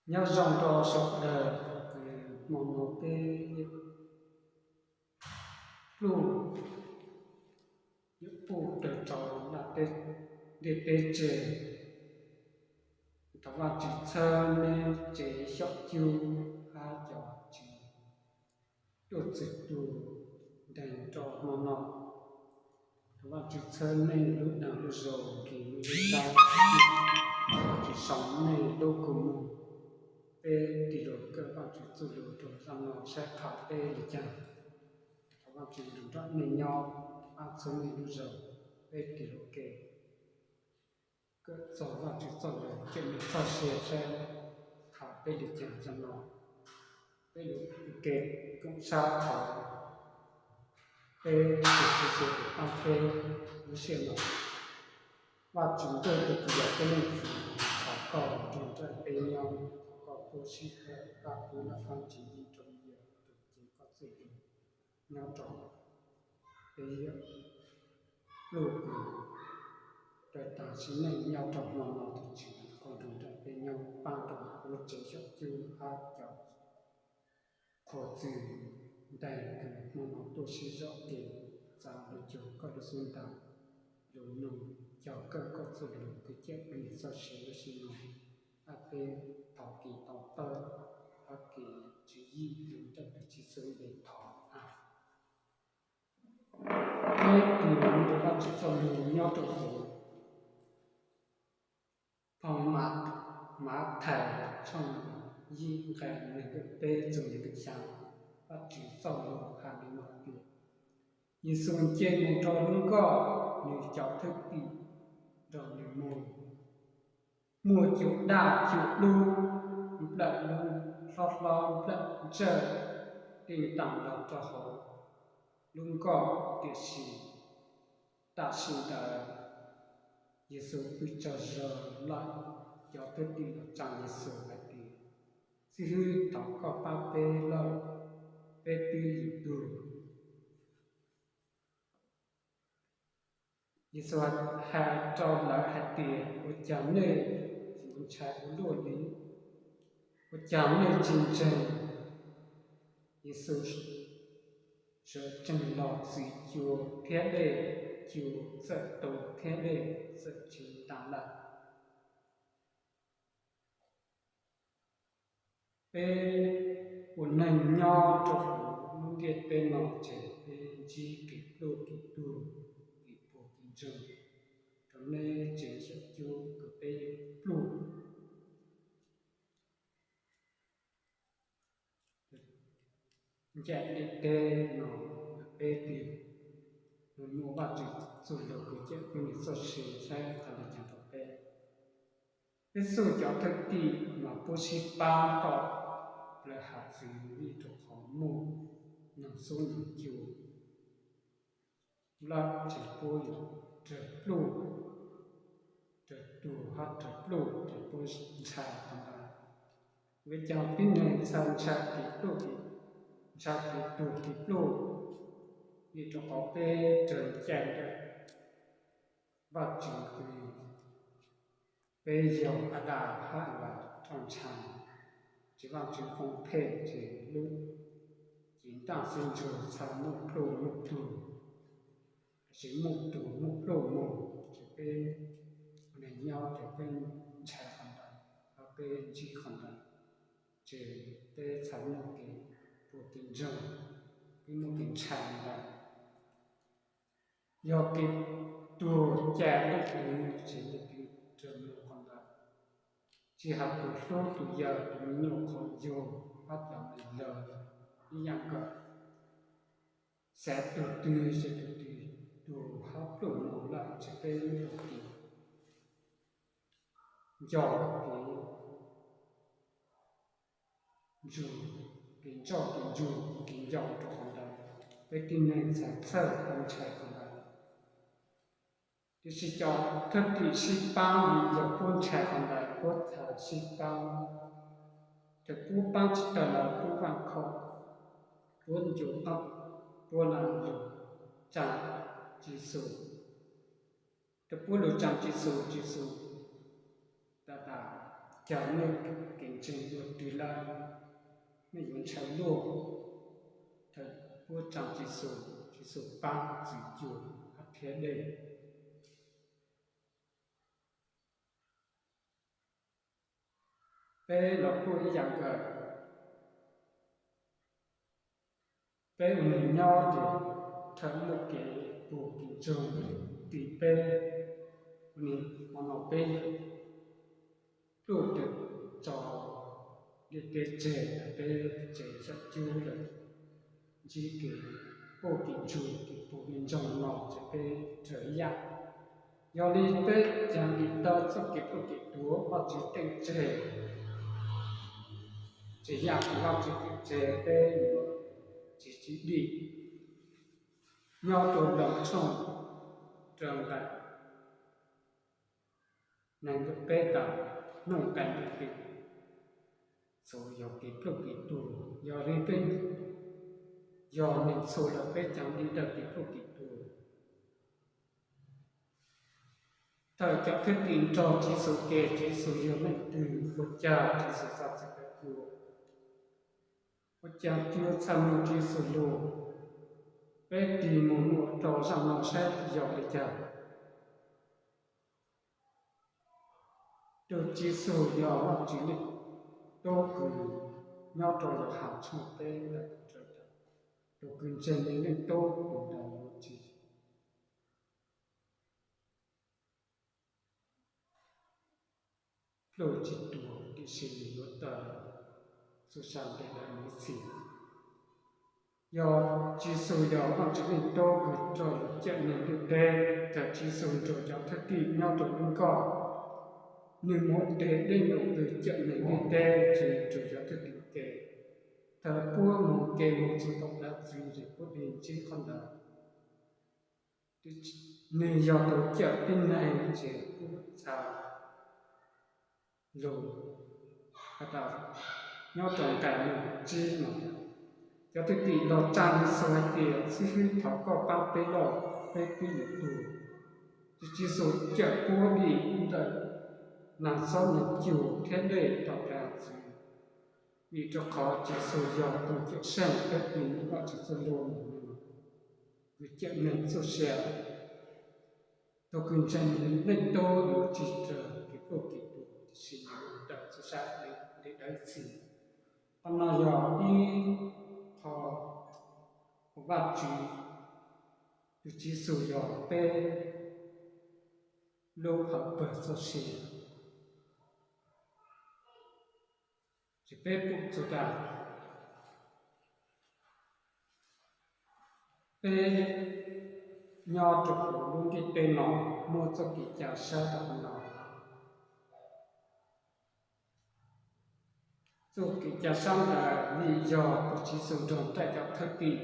Nyob zoo rau sawv daws, hmo no peb yuav pluj, yuav pluj raws rau ntiaj teb tseg. Thov Vajtswv txhawb neb tsev xyaum cub hab cov tsis tuaj txwm tus nteeg rau hmo no. Thov Vajtswv txhawb nej lub dag lub zog, kev lub dag, Vajtswv sau nej lub kua muag. Peb tig lug kawm Vajtswv txuj lug rau zaj no saib qha peb li cas. Thov Vajtswv nrog nrog nej nyob, pab txhawb nej lub zog. Peb tig lug ke kawm txog Vajtswv txoj lus cawm nws txoj sia saib qha peb li cas zaj no. Peb lug ke koom sab qhov peb tus Tswv Yexus pab peb lub sij hawm no. Vajtswv ntuj tus kwv yog peb leej Txiv, thov koj nrog nraim peb nyob, thov koj pub sij hawm pab peb lub qab tswv yim rau yam tus ceev koj txuj lug nyob rau peb yam pluj kws raws tas sim neej nyob rau hmo no. Tus Tswv, koj nrog nraim peb nyob, pab rau kuv lub tsev xyaum cub hab cov qhuas txwv nteeg kws hmo no tuaj sib zam kev txav lug cuag koj lub xub ntiag, lug noog cog kawm koj txuj lug kws cawm peb txoj sia lub sij hawm no. Pab peb tau kev to taub, pab kev tswv yim lug nrog tus Tswv Yexus npe thov. Peb tig lug rau Vajtswv txoj lug nyob rau hauv phoo Mathais tshooj yim nqe neeg nkaum peb txug neeg nkaum xyaa. Vajtswv txoj lug has li no tias, Yexus nce moog rau lub nkoj, nwg cov thwj tim nrog nwg moog. Muaj cua daj cua dub, nplawm lub hlob hlob nplawm ntsawj teej taam los rau hauv lub nkoj, tiam sis tam sim ntawd Yexus pw tsaug zog lawm. Cov thwj tim los tsaa Yexus hais tias, Xib Hwb, thov koj pab peb lawm, peb twb yog tug. Yexus has rau lawv hais tias, Ua caag nej yuav ntshai ua luaj li? Ua caag nej tsi ntseeg? Yexus sawv tsees los txwv cua thiab dlej, cua txawm tu thiab dlej txawm tsi ntaag lawm. Peb ua neeg nyob rau hauv lub ntiaj teb no ces peb ntsib kev pluj kev tuag, kev puag kev ntsoog. Rau neb tsev xyaum cub kws peb pluj ncaim ntiaj teb no, peb tig lug muaj Vajtswv txuj lug kws cawm peb txoj sia saib qha li caag rau peb. Peb txuj cov thwj tim mas puab sib paab tom plawv hav txwv vim rau qhov muaj noog xub noog cua lawm ces puab yuav raug pluj, raug tuag hab raug pluj ces puab ntshai qhov ntawd. Ua caag tib neeg txhad ntshai kev pluj, ntshai kev tuag kev pluj? Vim rau qhov peb raug ncaim ntawm Vajtswv kws peb yog Adas hab Evas roj ntsha, ces Vajtswv foom phem ces lub cev ntaaj xub ntsug txhad muaj pluj muaj tuag, tab sis muaj tuag muaj pluj moog, ces peb ua neeg nyob ces peb ntshai qhov ntawd, hab peb ntsib qhov ntawd, ces peb txhad muaj kev puag kev ntsoog, peb muaj kev ntshai ntawd. Yog kev tuag cai leej twg ces leej twg raug moog qhov ntawd. Tsis has tus hlob tus yawg, tus me nyuam qhov yug hab cov neeg laug ib yaam kawg, xav tug twg ces tug twg tuag hab pluj moog lawm ces peb yuav kev nco kev ntsug, kev nco kev ntsug kev nco rau qhov ntawd. Peb tib neeg txhad txhawj txhad ntshai qhov ntawd. Tiam sis cov thwj tim sib paab, vim yog puab ntshai qhov ntawd puab txhad sib paab. Thaum puab paab tsi tawg los puab vaaj khom, puab ncu qaab, puab lug tsaa Tswv Yexus. Thaum puab lug tsaa Tswv Yexus, Tswv Yexus tas tas, Cas nej kev ntseeg yuav twg lawm? Nej yuav ntshaw luaj. Thaum puab tsaa Tswv Yexus, Tswv Yexus paab txwv cua hab phiab dlej. Peb los kuj ib yaam kawg, peb ua neeg nyob ces thaum muaj kev puj kev ntsoog tim peb, ua neeg ua no peb pluj tug tso ntiaj teb tseg, peb tseem xyuam cub lawm, ntsib kev puj kev ntsoog, kev puj kev ntsoog no ces peb raug ib yaam. Yog li peb caag dim tau txuj kev pluj kev tuv Vaajtswv teem tseg, tsis yog Vaajtswv teem tseg peb yuav tsis tsim dim. Nyob rua Loos tshooj rau nqai neeg ntuj peb tas, nub nqai ntuj peb txhua yog kev pluj kev tuv, yog li peb yog neeg txhua lawm peb caag dim tau kev pluj kev tuv. Thaum cov thwj tim nrug Tswv Yexus ke, Tswv Yexus yog leej twg? Ua caag Tswv Yexus txhaj txwm tau cua? Ua caag cua txhaj muaj Tswv Yexus lug? Peb tig moog nuav rua zaaj no saib yog le caag. Tug Tswv Yexus yog Vaajtswv Leej Tub kws nyob rua Yauhas tshooj peb, tug kws ntseeg Leej Tub kws ntawd yuav tsis pluj tsis tuag, tiam sis nwg yuav tau txuj sa ntev lawm nuav txhij. Yog Tswv Yexus yog Vaajtswv Leej Tub kws rua lug cawm neeg ntiaj teb. Thaum Tswv Yexus nrug cov thwj tim nyob rua lub nkoj, nwg muab ntes dej num kws cawm neeg ntiaj teb, ces nrug cov thwj tim ke. Thaum puab moog ke moog txug tom plawv txwv ces puab tig ntsib qhov ntawd. Nwg yog tug cawm tib neeg, ces puab txhaj lug has tas nyob rua nqai moog tsib no, cov thwj tim lug tsaa Tswv Yexus hais tias, Xib Fwb, thov koj paab peb lauj, peb twb yuav tuag. Ces Tswv Yexus cawm puab dim ntawm naag xob, nwg cua thiab dlej rov qab txwv. Vim rua qhov Tswv Yexus yog tug cawm seej, peb tig nuav Vaajtswv txuj lug, nwg kws cawm neeg txuj sia. Tug kws ntseeg Leej Tub yuav tsis raug kev pluj kev tuag, tiam sis yuav raug txuj sa ntev lawm txhij. Qhov no yog ib qho uas Vaajtswv, tug Tswv Yexus yog peb lub hawm pawg txoj sia. Ces peb pum txug tas, peb nyob rua huv lub ntiaj teb no muaj txuj kev ca sab tau qhov no. Txuj kev ca sab ntawd vim yog tug Tswv Yexus nrug nraim cov thwj tim,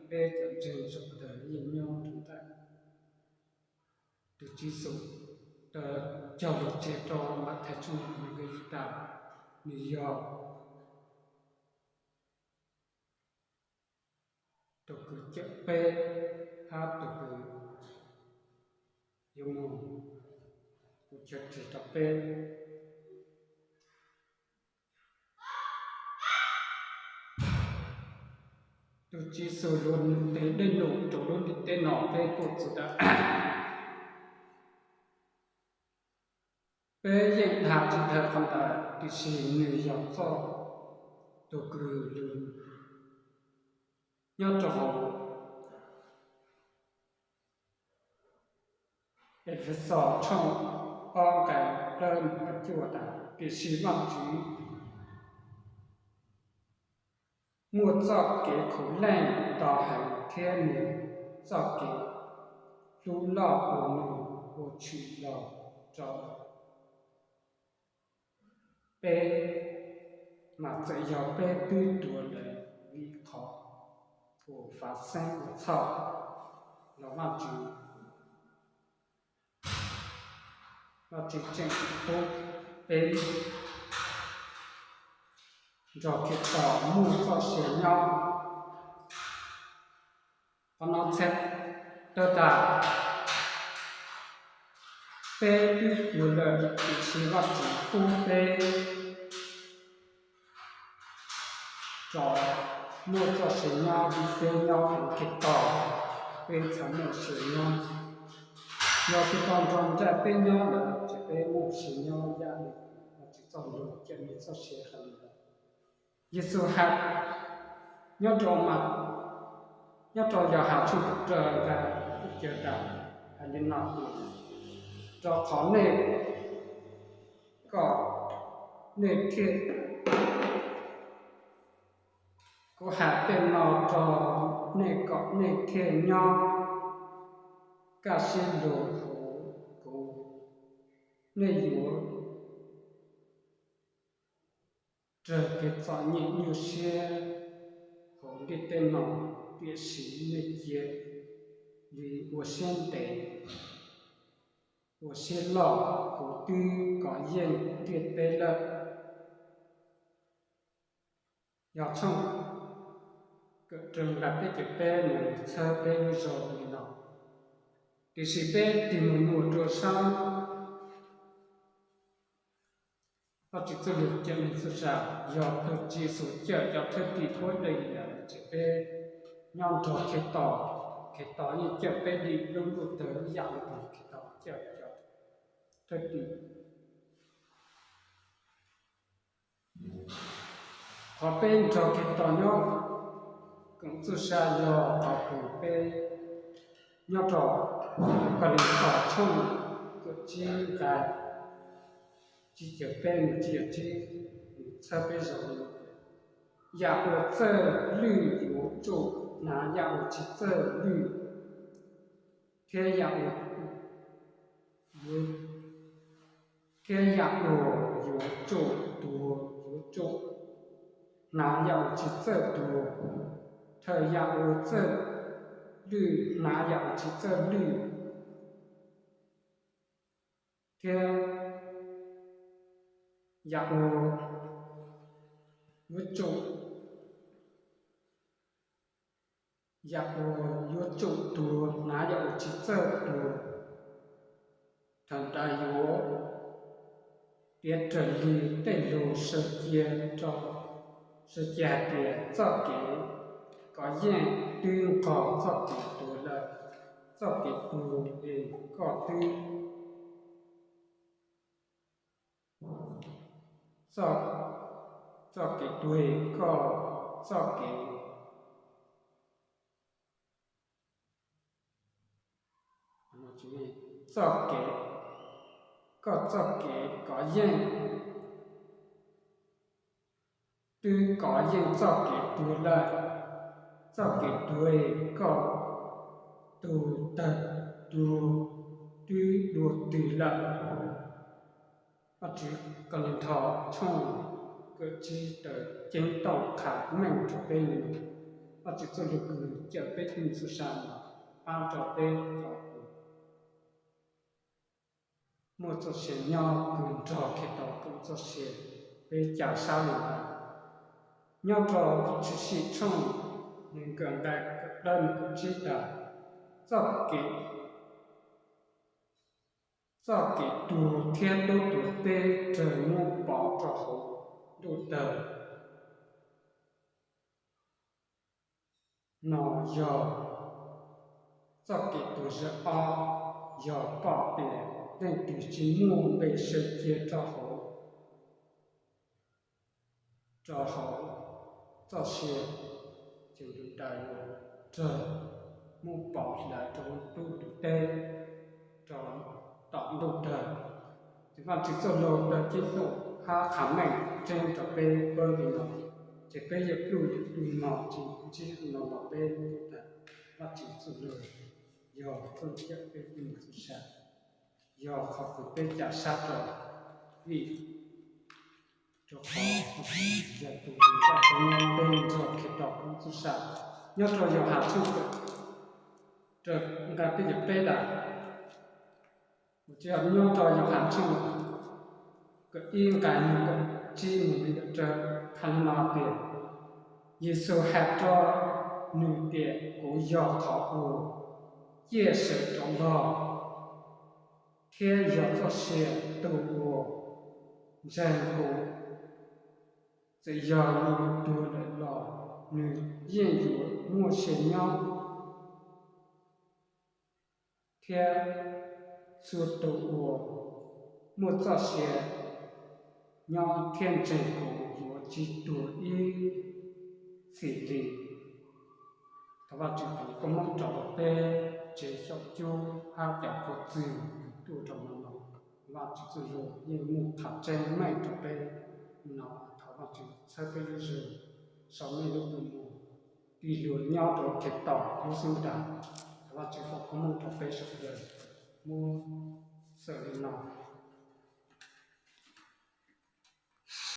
peb cov ntseeg zoo ntawd yeej nyob rua nraim. Tug Tswv Yexus tau cog lug tseg rua Mathais tshooj neeg nkaum yim tas, nwg yog tug kws cawm peb hab tug kws yuav moog ua chaw tseg rua peb. Tug Tswv Yexus lug nwg tes dlej num rua lub ntiaj teb no peb pum txug tas. Peb yeej has tsis tau qhov ntawd, tiam sis nwg yog txoj tug kws lug nyob rua huv Efexus tshooj ob nqai plaub mus cuaj tas, tiam sis Vaajtswv muaj txoj kev khuv leej ntau heev thiab nwg txoj kev hlub loj uas nwg ua tshwm lug rua peb, mas txawm yog peb twb tuag lawm vim qhov uas fav xeeb ua txhaum los Vaajtswv Vaajtswv tseem pub peb nrog Khetos muaj txoj sia nyob. Qhov no txhais tau tas Peb twb tuag lawm tiam sis Vajtswv pub peb tso muaj txoj sia nyob vim peb nyob hauv Khetos, peb txhaj muaj sia nyob. Yog Khetos nrog nraim peb nyob lawm ces peb muaj sia nyob ib yam li Vajtswv txoj lus cawm nws txoj sia hais li ntawd. Yexus hais nyob rau, nyob rau Yauhas tshooj kaum rau nqai cuaj caum tas hais li no tias, rau qhov nej, kom nej thiaj, kuv hais tej no rau nej kom nej thiaj nyob kaj siab lug hauv kuv. Nej yuav raug kev txom nyem nyuaj siab hauv ntiaj teb no, tiam sis nej cia li ua siab ntev, ua siab loj, kuv twb kov yeej ntiaj teb lawm. Yog tshooj kaum rau nqai peb caug peb nws txhawb peb lub zog li no, tiam sis peb tig mus mus rau sab Vajtswv txoj lus cawm nws txoj sia, yog thaum Tswv Yexus cawm cov thwj tim huab dej lawm ces peb nyob nrog Khetos, Khetos yeej cawm peb dim lub ntuj tawg ib yam li thaum Khetos cawm cov thwj tim. Qhov peb nrog Khetos nyob koom txoj sia yog qhov kws peb nyob rau Kauleethaus tshooj kaum tsib nqai tsib caug peb mus tsib caug tsib, nws txhawb peb zoo li no tias, yam uas txawj lwj yuav tsum hnav yam uas tsis txawj lwj, thiab yam uas yuav, thiab yam uas yuav tsum tuag yuav tsum hnav yam uas tsis txawj tuag, thiab yam uas txawj lwj hnav yam uas tsis txawj lwj, thiab yam uas yuav tsum, yam uas yuav tsum tuag hnav yam uas tsis txawj tuag. Thaum ntawd yuav piav raws li tej lus sawv cia, sawv cia hais tias, txoj kev kov yeej twb nqos txoj kev tuag lawm, txoj kev tuag es koj twb, txoj kev tuag es koj txoj kev, txoj kev, koj txoj kev kov yeej twb kov yeej txoj kev tuag lawm, txoj kev tuag es koj tug tawg tuag twb dua twg lawm. Vajtswv Kauleethaus tshooj kaum tsib tawm ceeb toom qhia meej rau peb li no. Vajtswv txoj lus kws cawm peb txoj sia no pab rau peb tau muaj txoj sia nyob kws nrog Khetos koom txoj sia, peb ca sab li ntawd. Nyob rau Tshwm Sim tshooj nees nkaum nqai kaum plaub mus kaum tsib tas, txoj kev, txoj kev tuag thiab tub tuag teb raug muab pov rau hauv ntuj tawg. No yog txoj kev tuag zaum ob, yog pom tias leej twg tsis muaj npe sawv cia rau hauv, rau hauv txoj sia, ces tus ntawd yuav raug muab pov hlawv rau tub tus teb, rau tom ntuj tawg. Ces Vajtswv txoj lus tau ceeb toom hab qha meej tseeb rau peb paub li no, ces peb yuav pluj li no, ces ntsib no los peb tau Vajtswv txoj lus yog txoj cawm peb txoj sia, yog qhov kws peb ca sab rau, vim rau qhov yog tus kws nrog peb nrog Khetos koom txoj sia. Nyob rau Yauhas tshooj kaum rau nqai peb caug peb tas, nyob rau Yauhas tshooj kaum ib nqai nees nkaum tsib mus nees nkaum rau qha li no tias, Yexus hais rau nws tias, kuv yog qhov uas ciaj sawv rov los, thiab yog txoj sia. Tus uas ntseeg kuv, txawm yog nws tuag lawm los nws yeej yuav muaj sia nyob, thiab txhua tus uas muaj txoj sia nyob thiab ntseeg kuv yuav tsis tuag ib txhis li. Thov Vajtswv foom koob hmoov rau peb tsev xyaum cub hab cov qhua txwg tuaj rau no los, Vajtswv txoj lus yeej muaj qhov tseeb meej rau peb no. Thov Vajtswv txhawb peb lub zog, sau mej lub kua muag, tig hluas nyob rau Khetos lub xub ntiag. Thov Vajtswv foom koob hmoov rau peb sawv daws. Muab xaus li no.